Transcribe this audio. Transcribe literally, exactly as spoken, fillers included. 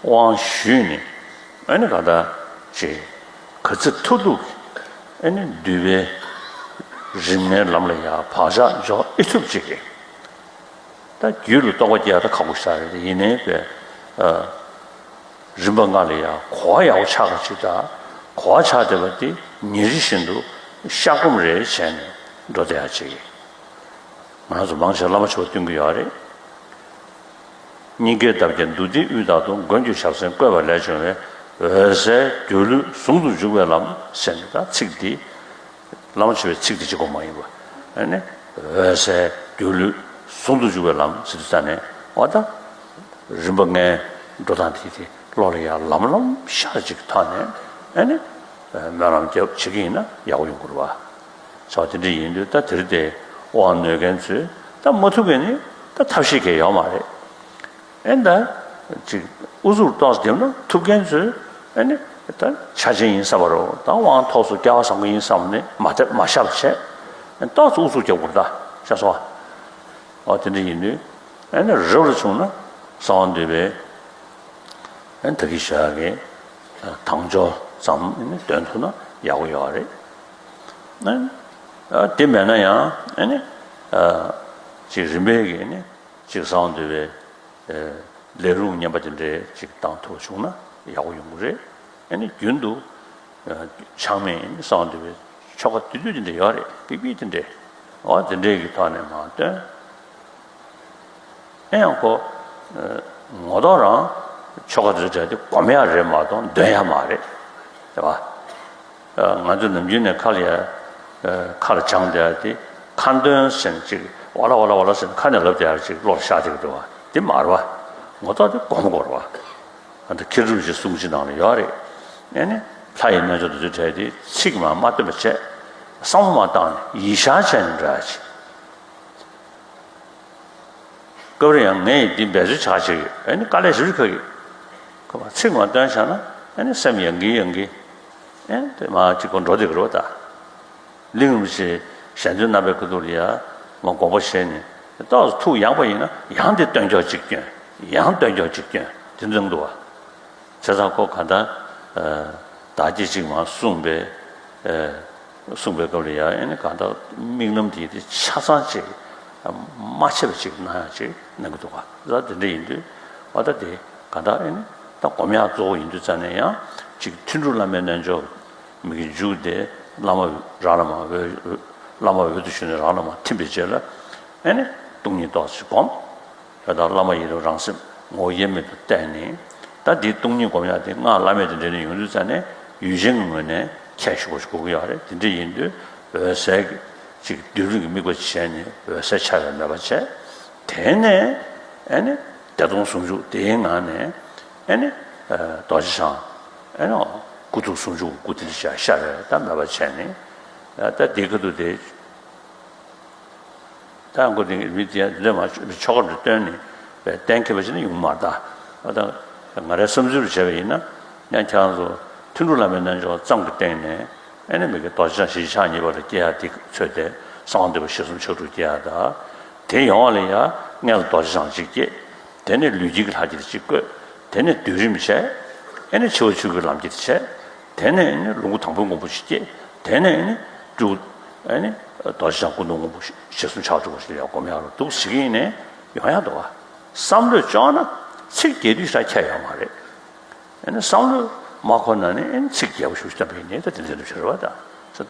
དབང་ཞུས་ནས་ཨ་ནི་ག་ད་ཅིག་ག་ཚོད་ཐུབ་ཐུབ་ཨ་ནི་འདུས་པའི་རིམ་ལྔའི་ལམ་ལ་ཡང་བག་ཆགས་འཇོག་ཨེ་ཐུབ་ཅིག་གི། ད་རྒྱུད་ལ་རྟོགས་པ་སྐྱེ་ཡག་ད་ཁག་པོ་ཞིག་རེད། ཡིན་ནའི་པས་ཨ་རིམ་པ་ལྔ་ལ་ཡང་གོ་བ་ཡག་པོ་ཆགས་པ་ཅིག་དང་། གོ་བ་ཆགས་བསྡད་པ་དེ་ཉིན་རེ་བཞིན་དུ་བཤགས་སྒོམ་རེ་བྱས་ནས་འགྲོ་བསྡད་ཡག་ཅིག་གི། ང་ཚོ་མང་ཆེ་བླ་མ་མཆོག་བསྟེན་གྱི་ཡོད་རེད། སྙིང་གའི་འདབ་བརྒྱ་མདུང་ལྡན་དབུས་དག་ཏུ། མགོན་གྱི་ཞབས་སེན་བཀོད་པ་ལས་བྱུང་བའི། འོད་གསལ་སྒྱུ་ལུས་ཟུང་དུ་འཇུག་པའི་ལམ་ཟེར་ནས། ད་ཚིག་འདི་བླ་མ་མཆོད་པའི་ཚིག་འདི་གཅིག་པོ་མ་ཡིན་པ། ཨ་ནི་འོད་གསལ་སྒྱུ་ལུས་ཟུང་དུ་འཇུག་པའི་ལམ་ཟེར་དུས་ཙ་ནས། འོ་ད་རིམ་པ་ལྔའི་འགྲོ་སྟངས་དེ་དེ་བློ་ལ་ཡང་ལམ་ལམ་ཤར་ཅིག་གི་ཐོག་ནས་ཨ་ནི་སྨོན་ལམ་རྒྱབ་བྱེད་ཀྱི་ཡིན་ན་ཡག་པོ་ཡོང་གི་རེད་བ། བྱ་བ་དེ་འདྲ་ཡིན་དུས་ད་དེ་རིང་དེ་དབང་ནོད་མཁན་ཚོས་ད་མ་ཐུབ་མཁན་ནི་ད་ཐབས་ཤེས་གང་ཡང་ཡོད་མ་རེད། ཨེ་ད་ཅིག་ཨུ་ཚུགས་ཏོག་ཙམ་བརྒྱབ་ན་ཐུབ་མཁན་ཚོས་ཨེ་ནི་ད་ཆ་ཆེན་ཡིན་བསམ་པ་རེད། ད་དབང་ཐོག་སོ་རྒྱལ་བ་བཟང་པོ་ཡིན་བསམ་ནས་མ་ཐེ་མ་བཤད་པ་བྱས། ཨེ་ཏོག་ཙམ་ཨུ་ཚུགས་རྒྱབ་དགོས་རེད། ད་ཤེས་སོང་ཨ། འོ་དེ་འདྲ་ཡིན་དུས་ཨེ་ནི་རབ་རུ་བྱུང་ན་གསང་བ་འདུས་པའི་ཨེ་ད་གིན་ཞུ་ཡག་གི་དལ་འབྱོར་ཙམ་ཨེ་ནི་འདོན་ཐུབ་ན་ཡག་པོ་ཡོད་རེད། ཨེ་ཨ་དེ་མེད་ན་ཡང་ཨེ་ནི་ཨ་ཅིག་རིམ་པས་ཀྱིས་ཨེ་ནི་ཅིག་གསང་བ་འདུས་པའི་ལས་རུང་བསྙེན་པ་དེ་འདྲའི་ཅིག་བཏང་ཐུབ་བྱུང་ན་ཡག་པོ་ཡོང་གི་རེད། ཨ་ནི་རྒྱུན་དུ་ཆག་མེད་གསང་བ་འདུས་པའི་ཆོ་ག་དུས་དུས་དེ་འདྲ་ཡོད་རེད། པིག་པིག་དེ་འདྲའི་འོ་དེ་འདྲའི་གི་ཐོག་ནས་མར་བཏོན། ཨེ་ཡང་ཁོ་ངོ་ཐོག་རང་ཆོ་ག་དེ་འདྲ་དེ་སྒོམ་ཡག་རེད་མ་གཏོགས་འདོན་ཡག་མ་རེད། རེད་བ། ང་ཚོ་ནམ་རྒྱུན་ནས་ཁ་ལ་ཡ། ཁ་ལ་བྱང་བསྡད་ཡ་དེ་ཁ་འདོན་ཟེར་ནས་ཅིག་ཝ་ལ་ཝ་ལ་ཝ་ལ་ཟེར་ནས་ཁ་ནས་ལབ་བསྡད་ཡ་ཅིག་བློ་ལ་ཤར་བསྡད་ཀྱི་འདུག་བ། དེ་མ་རེད་བ། ངོ་ཐོག་དེ་སྒོམ་དགོས་རེད་བ། ཨ་ད་མཁས་གྲུབ་ཀྱི་གསུང་ཅིག་ནང་ལ་ཡོད་རེད། ཨེ་ནི་ལྷ་ཡི་རྣལ་འབྱོར་དེ་ཚོའི་གྲས་དེ་ཚིག་མ་མ་བཏོན་པ་བྱས། བསམ་བློ་མ་བཏང་ནས་ཡིད་ཤར་བྱས་ནས་འགྲོ་ཡ་ཅིག་སྐབས་རེ་ཡང་ངས་འདི་འབད་རྩོལ་ཆག་ཆག་ཡོད། ཨ་ནི་དཀའ་ལས་ཞེ་པོ་ཅིག་ཁག་གི། ཁོ་མ་ཚིག་མ་བཏོན་བཞག་ན་ཨ་ནི་སེམས་ཡང་གི་ཡང་གི། ཨེ་དེ་མ་གཅིག་པོ་འགྲོ་བསྡད་ཀྱི་རེད་བ་ད། གླིང་རིན་པོ་ཆེ་གཞན་དོན་རྣམ་པའི་ཁ་ཐུག་ལ་ཡ་མ་དགོངས་པ་བཞེས་ནས་ཏོག་ཙམ་ཐུགས་ཡངས་པ་ཡིན་ན་ཡང་དེ་བཏོན་ཀྱོག་ཅིག་བསྐྱོན། ཡང་བཏོན་ཀྱོག་ཅིག་བསྐྱོན། དེ་འདྲ་འདུག་བ། བྱས་ཙང་ཁོ་ག་ད་བདག་བསྐྱེད་ཅིག་མ་གསུངས་པའི། གསུངས་པའི་སྐབས་ལ་ཡང་ཨེ་ནི་གང་ལྟར་དམིགས་རྣམ་དེ་དེ་ཆ་ཚང་ཅིག་མ་ཆད་པ་ཅིག་གནང་ཡག་ཅིག་གནང་གི་འདུག་ག་ད་དེ་འདྲ་ཡིན་དུས་ཨ་ད་དེ་གང་ལྟར་ཨེ་ནི་ད་སྒོམ་ཡག་གཙོ་བོ་ཡིན་དུས་ཙང་ནས་ཡང་ཅིག་ཐུན་དྲུག་བླ་མའི་རྣལ་འབྱོར་མི་གི་མཇུག་དེ་བླ་མ་རང་ལ་མ་འོད། བླ་མ་འོད་དུ་ཞུ་ནས་རང་ལ་མ་ཐིམ་པའི་རྗེས་ལ་ཨེ་ནི་སྟོང་ཉིད་རྟོགས་ཅིག་སྒོམ། དེ་ལྟར་བླ་མ་ཡི་དམ་རང་སེམས་ངོ་བོ་དབྱེར་མེད་དུ་བསྟན་ནས། ད་འདི་སྟོང་ཉིད་སྒོམ་ཡག་དེ་སྔགས་བླ་མེད་དེ་འདྲ་ནས་ཡོང་དུས་ཙང་ནས་ཡུལ་ཅན་གྱི་ངོས་ནས་ཁྱད་ཞུགས་པ་ཞིག་དགོས་ཀྱི་ཡོད་རེད། དེ་འདྲ་ཡིན་དུས་འོད་གསལ་གྱི་ཅིག་སྡུད་རིམ་གྱི་དམིགས་པ་བྱས་ནས་འོད་གསལ་འཆར་བའི་མོས་པ་བྱས། དེ་ནས་ཨེ་ནི་བདེ་སྟོང་ཟུང་འཇུག་དེའི་ངང་ནས་ཨེ་ནི་རྡོ་རྗེ་འཆང་ཨེ་ནི་སྐུ་ཐུགས་ཟུང་འཇུག་སྐུ་དེ་འདྲ་ཅིག་ཤར་བའི་ད་མོས་པ་བྱས་ནས་ད་འདི་ཁ་ཐུག་དེ། ད་ཁོ་དེ་མི་དེ་འདི་མ་ཆོ་ག་འདི་བཏོན་ནས་གཏན་འཁེལ་བ་ཞིག་ནི་ཡོང་མ་རེད་ད། ཨ་ད་ང་རའི་བསམ་ཚུལ་རུ་བྱས་པ་ཡིན་ན་ཡང་ཁྱེད་རང་ཚོ་ཐུན་དྲུག་བླ་མའི་རྣལ་འབྱོར་ཙམ་གྱི་སྟེང་ནས་ཨེ་ནི་མི་གི་རྡོ་རྗེ་འཆང་ཞི་ཞི་འཆང་གཉིས་པ་ལ་སྐྱེ་ཡག་དེ་ཚོད་དེ་གསང་བ་འདུས་པ་ཞེ་གསུམ་ཕྱག་དྲུག་སྐྱེ་ཡག་ད། དེ་ཡོང་བ་ལ་ཡང་སྔོན་ལ་རྡོ་རྗེ་འཆང་གཅིག་སྐྱེ། དེ་ནས་ལུས་དཀྱིལ་གྱི་ལྷ་གཅིག་བཀོད། དེ་ནས་སྡུད་རིམ་བྱས། ཨེ་ནས་འཆི་བ་ཆོས་སྐུའི་ལམ་གྱིས་བྱས། དེ་ནས་ཨེ་ནས་ལོངས་སྐུ་དང་པོའི་ངོ་བོ་ཞིག་སྐྱེས། དེ་ནས་ཨེ་ནས་སྤྲུལ། ཨེ་ནས་རྡོ་རྗེ་འཆང་སྐུ་མདོག་སྔོན་པོ་ཞེ་གསུམ་ཕྱག་དྲུག་པ་ཞིག་ལ་ཡང་སྒོམ་ཡག་རུ་འདུག་ཟེར་གྱི་ཡིན་ནའི་ཡོང་ཡག་འདུག་བ། བསམ་བློས་བཅོས་ན་ཚིག་རྒྱས་བསྡུས་ཤ་ཁྱད་ཡོད་མ་རེད། ཨེ་ནས་བསམ་བློས་མ་འཁོར་ན་ནི་ཨེ་ནས་ཚིག་རྒྱས་པོ་ཞིག་བཏོན་པ་ཡིན་ནའི་ད་དེ་འདྲ་འདུག་ཞེས་རེད་བ་ད།